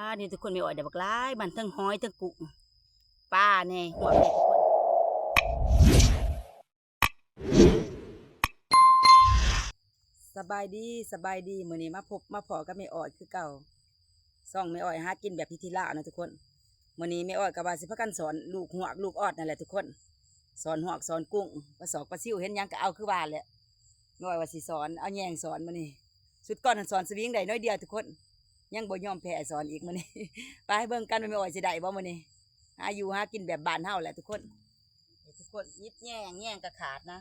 ອັນນີ້ທຸກຄົນ ແມ່ອ້ອຍໄດ້ບັກຫຼາຍ ມັນທັງຫອຍທັງກຸ້ງ ປາແດ່ ຫວກແດ່ທຸກຄົນ. ສະບາຍດີ ສະບາຍດີ ມື້ນີ້ມາພົບມາພໍ້ກັບແມ່ອ້ອຍຄືເກົ່າ ຊ່ອງແມ່ອ້ອຍຫາກິນແບບພິຖີລາວນະທຸກຄົນ. ມື້ນີ້ແມ່ອ້ອຍກໍວ່າຊິພາກັນສອນລູກຫວກລູກອອດນັ້ນແຫຼະທຸກຄົນ ສອນຫວກສອນກຸ້ງ ປາສອກປາຊິວ ເຫັນຫຍັງກໍເອົາຄືວ່າແຫຼະ. ແມ່ອ້ອຍວ່າຊິສອນ ເອົາແຍງສອນມື້ນີ້. ຊຸດກ່ອນຫັ້ນສອນສະວິງໄດ້ໜ້ອຍດຽວທຸກຄົນ ຍັງບໍ່ຍອມແພ້ສອນອີກມື້ນີ້. ໄປເບິ່ງກັນວ່າແມ່ອ້ອຍຊິໄດ້ບໍ່ມື້ນີ້. ຫາຢູ່ຫາກິນແບບບ້ານເຮົາແຫຼະທຸກຄົນ. ນີ້ທຸກຄົນ ຫຍິບແຍງ ແຍງກໍຂາດນະ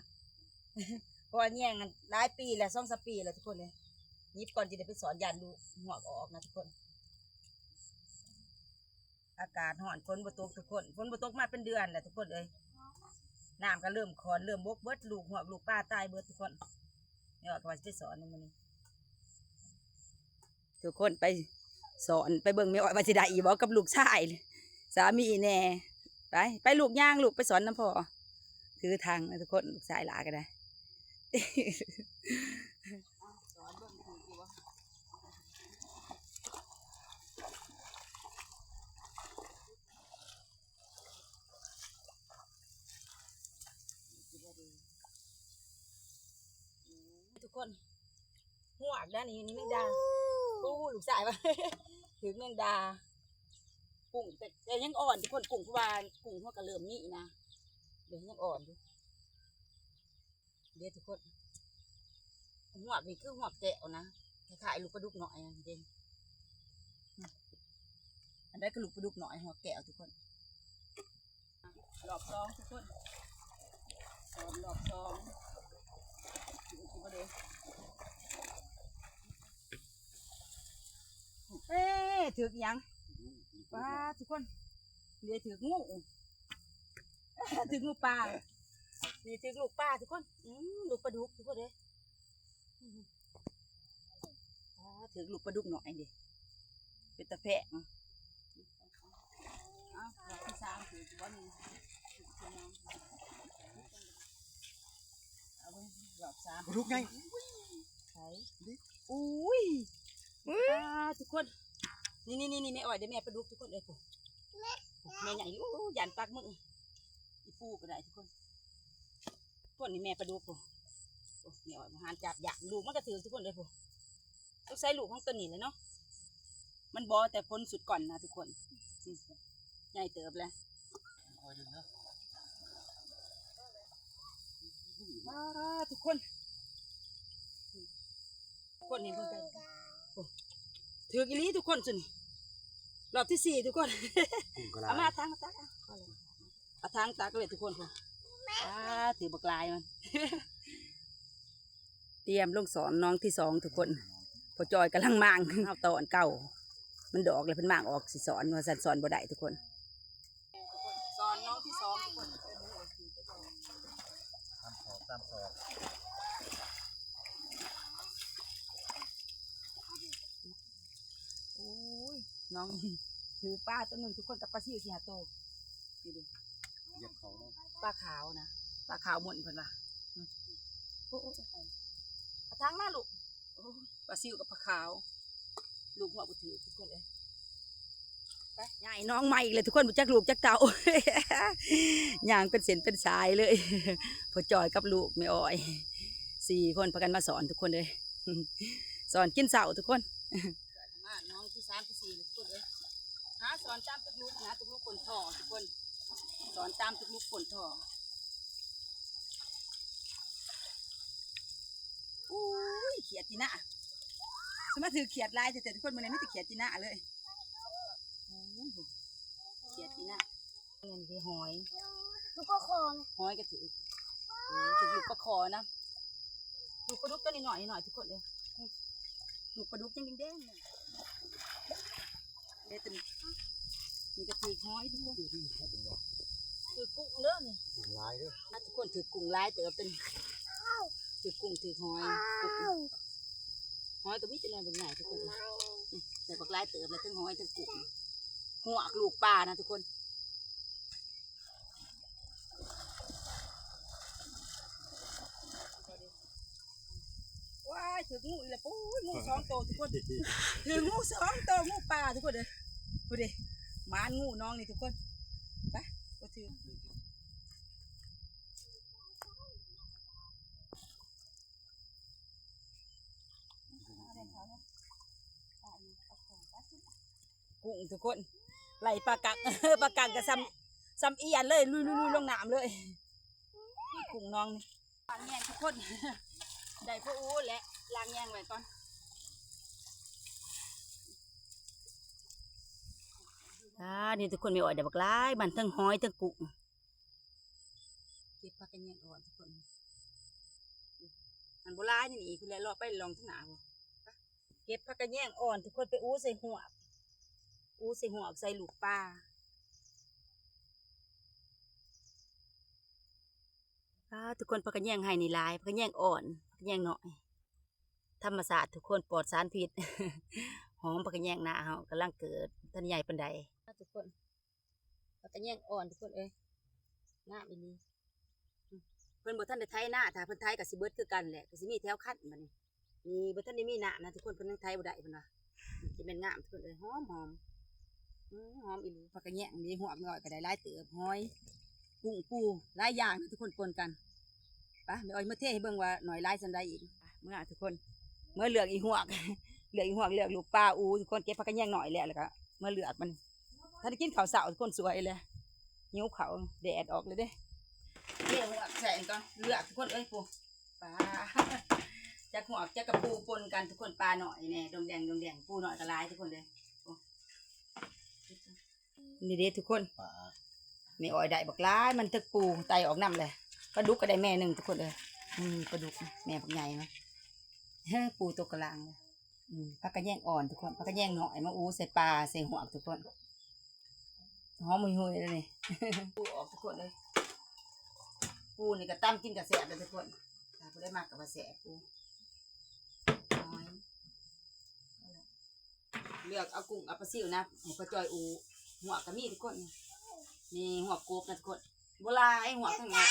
ເພາະວ່າແຍງນັ້ນຫຼາຍປີແລ້ວ ສອງສາມປີແລ້ວທຸກຄົນເອີຍ. ຫຍິບກ່ອນຊິໄດ້ໄປສອນ ຢ້ານລູກຫວກອອກນະທຸກຄົນ. ອາກາດຮ້ອນ ຝົນບໍ່ຕົກທຸກຄົນ ຝົນບໍ່ຕົກມາເປັນເດືອນແລ້ວທຸກຄົນເອີຍ. ນ້ຳກໍເລີ່ມຂອນ ເລີ່ມບົກເບິດ ລູກຫວກລູກປາຕາຍເບິດທຸກຄົນ. ແມ່ອ້ອຍກໍວ່າຊິໄປສອນໃນມື້ນີ້ ທຸກຄົນ ໄປສອນ ໄປເບິ່ງແມ່ອ້ອຍວ່າຊິໄດ້ອີກບໍ່ກັບລູກຊາຍ ສາມີແດ່. ໄປ ໄປລູກ ຍ່າງລູກໄປສອນນຳພໍ່ ຖືຖັງນະທຸກຄົນ ລູກຊາຍຫຼ້າກໍໄດ້. ທຸກຄົນ ຫວກເດ້ນີ້ ນີ້ແມງດາ. ໂອ້ ລູກຊາຍວ່າ ຖືກແມງດາ. ກຸ້ງ ແຕ່ ແຕ່ຍັງອ່ອນທຸກຄົນ ກຸ້ງ ເພາະວ່າກຸ້ງເຮົາກໍເລີ່ມມີນະ ເດ້ ຍັງອ່ອນຢູ່. ເດ້ທຸກຄົນ ຫວກນີ້ຄືຫວກແກ້ວນະ ຄ້າຍໆລູກປາດຸກນ້ອຍຫັ້ນເດ້. ອັນໃດຄືລູກປາດຸກນ້ອຍ ຫວກແກ້ວທຸກຄົນ. ລອບສອງທຸກຄົນ ສອນລອບສອງ ຖືກບໍ່ເດ້. ເອີ ຖືກອີ່ຫຍັງ? ປາດ ທຸກຄົນ ເດ ຖືກງູ ຖືກງູປ່າ. ນີ້ຖືກລູກປາທຸກຄົນ ອືມ ລູກປາດຸກທຸກຄົນເດ້. ອືມ ປາດ ຖືກລູກປາດຸກນ້ອຍເດ້ ເປັນຕາແພງ. ເອົາ ລອບທີສາມຖືກບໍ່ນີ້? ເອົາເບິ່ງ ລອບສາມ ປາດຸກໃຫຍ່. ໃສ? ອຸ້ຍ ອຸ້ຍ ປາດ ທຸກຄົນ ນີ້ໆໆ ແມ່ອ້ອຍໄດ້ແມ່ປາດຸກທຸກຄົນເອີຍ. ໂອ້ ແມ່ໃຫຍ່ ໂອ້ ຢ້ານປັກມື ອີ່ປູກໍໄດ້ທຸກຄົນ. ພວກນີ້ແມ່ປາດຸກ ໂອ້ ໂອ້ ແມ່ອ້ອຍບໍ່ຫານຈັບ ຢ້ານລູກມັນກໍຖືກທຸກຄົນເອີຍ. ໂອ້ ສົງໄສລູກຂອງຕົວນີ້ແຫຼະເນາະ ມັນບໍ່ແຕ່ຜົນສຸດກ່ອນນະທຸກຄົນ. ອືມ ໃຫຍ່ເຕີບແລ້ວ. ວ້າ ທຸກຄົນ ທຸກຄົນເຫັນເພິ່ນໄປ ໂອ້ ຖືກອີ່ຫຼີທຸກຄົນ. ຊຸດນີ້ລອບທີສີ່ທຸກຄົນ. ເອົາມາ ຕັກ ມາຕັກ ເອົາເອົາຖັງຕັກເລີຍທຸກຄົນ. ວ້າ ຖືກບັກຫຼາຍມັນ. ຕຽມລົງສອນໜອງທີສອງທຸກຄົນ ພໍ່ຈອຍກຳລັງມ້າງ ເອົາຕອນເກົ່າ ມັນດອກແລ້ວເພິ່ນມ້າງອອກ ຊິສອນວ່າຊັ້ນ ສອນບໍ່ໄດ້ທຸກຄົນ. ສອນໜອງທີສອງທຸກຄົນ ຕາມສອກ ຕາມສອກ. ໂອ້ຍ ນ້ອງຖືປາຕົວໜຶ່ງທຸກຄົນ ກັບປາຊິວສີ່ຫ້າໂຕ. ນີ້ເດ້ ຢາກເຂົ້າເນາະ ປາຂາວນະ ປາຂາວໝົນເພິ່ນວ່າ. ອືມ ໂອ້ຍ ເອົາຖັງມາລູກ. ໂອ້ຍ ປາຊິວກັບປາຂາວ ລູກຫົວບໍ່ຖືກທຸກຄົນເອີຍ. ໄປ ຍ້າຍໜອງໃໝ່ອີກແລ້ວທຸກຄົນ ບໍ່ຈັກລູກຈັກເຕົ້າ ຍ່າງເປັນເສັ້ນເປັນສາຍເລີຍ. ພໍ່ຈອຍກັບລູກແມ່ອ້ອຍ ສີ່ຄົນພາກັນມາສອນທຸກຄົນເອີຍ ສອນກິນເຊົ້າທຸກຄົນ. ມາໜອງທີສາມທີສີ່ແລ້ວທຸກຄົນເອີຍ. ຫາສອນຕາມຕຸກລຸກ ຫາຕຸກລຸກກົ້ນທໍ່ທຸກຄົນ ສອນຕາມຕຸກລຸກກົ້ນທໍ່. ອຸ້ຍ ຂຽດຈີນາ ສະມາຖືກຂຽດຫຼາຍແທ້ໆ ທຸກຄົນ ມື້ນີ້ມີແຕ່ຂຽດຈີນາເລີຍ. ໂອ້ຍ ຂຽດຈີນາ. ແມ່ນເດ້ ຫອຍ ລູກປາຄໍ ຫອຍກໍຖືກ ເອີ ຖືກລູກປາຄໍນຳ. ລູກປາດຸກຕົວນ້ອຍໆ ນ້ອຍໆ ທຸກຄົນເອີຍ ອືມ ລູກປາດຸກຍັງແດງໆ ນີ້. ເດ້ຕົວນີ້ ນີ້ກໍຖືກຫອຍທຸກຄົນ ຖືກກຸ້ງເດີນີ້ ກຸ້ງຫຼາຍເດີ ອ່ະ ທຸກຄົນ ຖືກກຸ້ງຫຼາຍເຕີບຕົວນີ້ ຖືກກຸ້ງຖືກຫອຍ ກຸ້ງ ຫອຍກໍມີແຕ່ໜ່ວຍບັກໃຫຍ່ທຸກຄົນ ອືມ ໄດ້ບັກຫຼາຍເຕີບແລ້ວ ທັງຫອຍທັງກຸ້ງ ຫວກລູກປານະທຸກຄົນ. ວ້າຍ ຖືກງູອີກແລ້ວ ໂອ້ຍ ງູສອງໂຕທຸກຄົນ ຖືກງູສອງໂຕ ງູປ່າທຸກຄົນເອີຍ. ພຸ້ນເດ້ ມານງູນ້ອງນີ້ທຸກຄົນ ໄປ ບໍ່ຖືກ ກຸ້ງທຸກຄົນ ໄລ່ປາກັກ ປາກັກກໍສ່ຳ ສ່ຳອຽນເລີຍ ລຸຍໆໆ ລົງນ້ຳເລີຍ ນີ້ກຸ້ງນ້ອງນີ້ ລ້າງແຍງທຸກຄົນ ໄດ້ພໍອູແຫຼະ ລ້າງແຍງໄວ້ກ່ອນ ອ່າ ນີ້ທຸກຄົນ ແມ່ອ້ອຍໄດ້ບັກຫຼາຍ ມັນທັງຫອຍທັງກຸ້ງ ເກັບຜັກກະແຍງອ່ອນທຸກຄົນ ມັນບໍ່ຫຼາຍນີ້ ພຸ້ນແຫຼະ ເລາະໄປລອງທາງໜ້າພຸ້ນ ເກັບຜັກກະແຍງອ່ອນທຸກຄົນ ໄປອູໃສ່ຫວກ ອູໃສ່ຫວກ ໃສ່ລູກປາ ອ່າ ທຸກຄົນ ຜັກກະແຍງໄຮ່ນີ້ຫຼາຍ ຜັກກະແຍງອ່ອນ ຜັກກະແຍງນ້ອຍ ທຳມະຊາດທຸກຄົນ ປອດສານພິດ ຫອມ ຜັກກະແຍງນາເຮົາກຳລັງເກີດ ບໍ່ທັນໃຫຍ່ປານໃດ ທຸກຄົນ ຜັກກະແຍງອ່ອນທຸກຄົນເອີຍ ງາມອີ່ຫຼີ ເພິ່ນບໍ່ທັນໄດ້ໄຖນາ ຖ້າເພິ່ນໄຖກໍຊິເບິດຄືກັນແຫຼະ ກໍຊິມີແຖວຄັນບາດນີ້ ນີ້ບໍ່ທັນໄດ້ມີນ້ຳນະທຸກຄົນ ເພິ່ນຍັງໄຖບໍ່ໄດ້ເພິ່ນວ່າ ຊິແມ່ນງາມທຸກຄົນເອີຍ ຫອມໆ ອື ຫອມອີ່ຫຼີ ຜັກກະແຍງນີ້ ຫວກນ້ອຍກໍໄດ້ຫຼາຍເຕີບ ຫອຍ ກຸ້ງ ປູຫຼາຍຢ່າງນະທຸກຄົນ ປົນກັນ ໄປ ແມ່ອ້ອຍມາເທໃຫ້ເບິ່ງວ່າໜ້ອຍຫຼາຍສ່ຳໃດອີກ ເມືອທຸກຄົນ ເມືອເລືອກອີ່ຫວກ ເລືອກອີ່ຫວກ ເລືອກລູກປາອູ ທຸກຄົນ ເກັບຜັກກະແຍງນ້ອຍແລ້ວ ແລ້ວກໍເມືອເລືອກມັນ ທັນໄດ້ກິນເຂົ້າເຊົ້າທຸກຄົນ ສວຍເລີຍ ຫິວເຂົ້າ ແດດອອກເລີຍເດ້ ເທຫວກໃສ່ກ່ອນ ເລືອກທຸກຄົນເອີຍ ປູ ປາ ຈັກຫວກຈັກກະປູປົນກັນທຸກຄົນ ປານ້ອຍແດ່ ດົງແດງ ດົງແດງ ປູນ້ອຍກໍຫຼາຍທຸກຄົນເດີ ນີ້ເດ້ທຸກຄົນ ປາ ແມ່ອ້ອຍໄດ້ບັກຫຼາຍ ມັນຖືກປູໄຕ່ອອກນຳແຫຼະ ປາດຸກກໍໄດ້ແມ່ໜຶ່ງທຸກຄົນເອີຍ ນີ້ປາດຸກ ແມ່ບັກໃຫຍ່ມັນ ເຮີ ປູຕົກກະລາງເລີຍ ອື ຜັກກະແຍງອ່ອນທຸກຄົນ ຜັກກະແຍງນ້ອຍ ມາອູໃສ່ປາໃສ່ຫວກທຸກຄົນ ຫອມຫຸຍໆ ເລີຍນີ້ ປູອອກທຸກຄົນເອີຍ ປູນີ້ກໍຕຳກິນກໍແຊບເລີຍທຸກຄົນ ຖ້າຜູ້ໃດມັກກໍວ່າແຊບ ປູ ຫອຍ ເລືອກເອົາກຸ້ງເອົາປາຊິວນະ ໃຫ້ພໍ່ຈ້ອຍອູ ຫວກກໍມີທຸກຄົນ ນີ້ຫວກກົບນະທຸກຄົນ ບໍ່ຫຼາຍ ຫວກທັງຫຼາຍ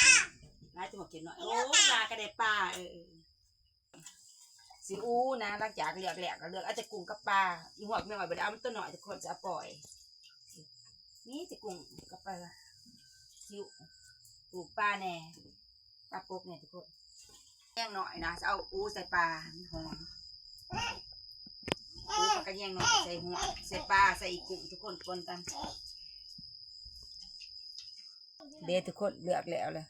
ຫຼາຍແຕ່ຫວກເຂັມນ້ອຍ ໂອ້ ຫຼາຍກໍໄດ້ປາ ເອີໆ ຊິອູນະ ຫຼັງຈາກເລືອກແລ້ວກໍເລືອກເອົາແຕ່ກຸ້ງກັບປາ ອີ່ຫວກແມ່ອ້ອຍບໍ່ໄດ້ເອົາ ມັນຕົວນ້ອຍທຸກຄົນ ຈະເອົາປ່ອຍ ມີແຕ່ກຸ້ງກັບປາ ຊິອູປາແດ່ ປາປົກແດ່ທຸກຄົນ ແຍງໜ້ອຍນະ ຈະເອົາອູໃສ່ປາ ມັນຫອມ ອູປາກະແຍງໜ້ອຍ ໃສ່ຫວກ ໃສ່ປາ ໃສ່ອີ່ກຸ້ງ ທຸກຄົນ ປົນກັນ ເດ້ທຸກຄົນ ເລືອກແລ້ວລະ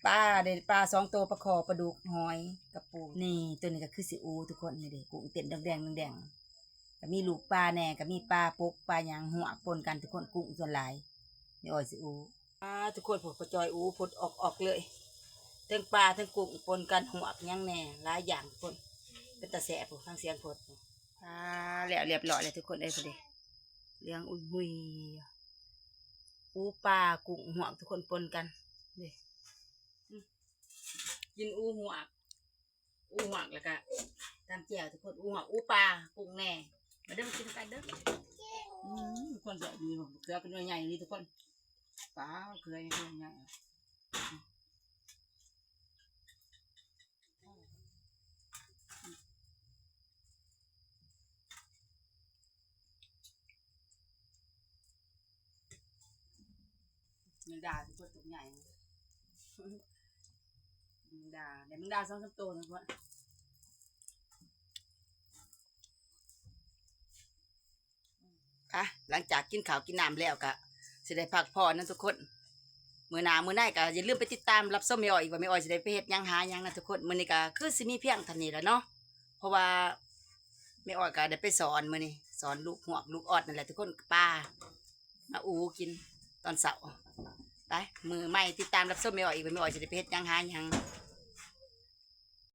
ປາເດ້ ປາສອງໂຕ ປາຄໍ່ ປາດຸກ ຫອຍ ກະປູ ນີ້ ໂຕນີ້ກໍຄືຊິອູທຸກຄົນ ນີ້ເດ້ ກຸ້ງເຕັ້ນແດງໆ ແດງໆ ກໍມີລູກປາແດ່ ກໍມີປາປົກ ປາຫຍັງ ຫວກປົນກັນທຸກຄົນ ກຸ້ງສ່ວນຫຼາຍ ແມ່ອ້ອຍຊິອູ ອ່າ ທຸກຄົນ ພວກພໍ່ຈ້ອຍອູ ພົດອອກໆ ເລີຍ ທັງປາ ທັງກຸ້ງປົນກັນ ຫວກຫຍັງແດ່ ຫຼາຍຢ່າງທຸກຄົນ ເປັນຕາແຊບ ຟັງສຽງພົດ ອ່າ ແລ້ວລຽບຮ້ອຍແລ້ວທຸກຄົນເອີຍ ເພິ່ນເດ້ ເຫຼືອງອຸຍຫຸຍ ອູປາ ກຸ້ງ ຫວກ ທຸກຄົນປົນກັນເດ້ ອື ກິນອູຫວກ ອູຫວກ ແລ້ວກະຕຳແຈ່ວທຸກຄົນ ອູຫວກ ອູປາ ກຸ້ງແດ່ ມາເດີມາກິນນຳກັນເດີ ອື ຄົນແຊບດີ ເຂືອກໍໜ່ວຍໃຫຍ່ດີທຸກຄົນ ປາ ເຂືອຫຍັງໜ່ວຍໃຫຍ່ ແມງດາ ທຸກຄົນ ຕົວໃຫຍ່ ແມງດາ ໄດ້ແມງດາສອງສາມໂຕນະ ທຸກຄົນ ອ່ະ ຫຼັງຈາກກິນເຂົ້າກິນນ້ຳແລ້ວ ກະຊິໄດ້ພັກຜ່ອນນະທຸກຄົນ ມື້ໜ້າມື້ໃນກະຢ່າລືມໄປຕິດຕາມຮັບຊົມແມ່ອ້ອຍອີກ ວ່າແມ່ອ້ອຍຊິໄດ້ໄປເຮັດຫຍັງຫາຫຍັງນະທຸກຄົນ ມື້ນີ້ກະຄືຊິມີພຽງເທົ່ານີ້ແຫຼະເນາະ ເພາະວ່າແມ່ອ້ອຍກະໄດ້ໄປສອນມື້ນີ້ ສອນລູກຫວກລູກອອດນັ້ນແຫຼະທຸກຄົນ ປາ ມາອູກິນຕອນເຊົ້າ ໄປ ມື້ໃໝ່ຕິດຕາມຮັບຊົມແມ່ອ້ອຍອີກ ວ່າແມ່ອ້ອຍຊິໄດ້ໄປເຮັດຫຍັງຫາຫຍັງ.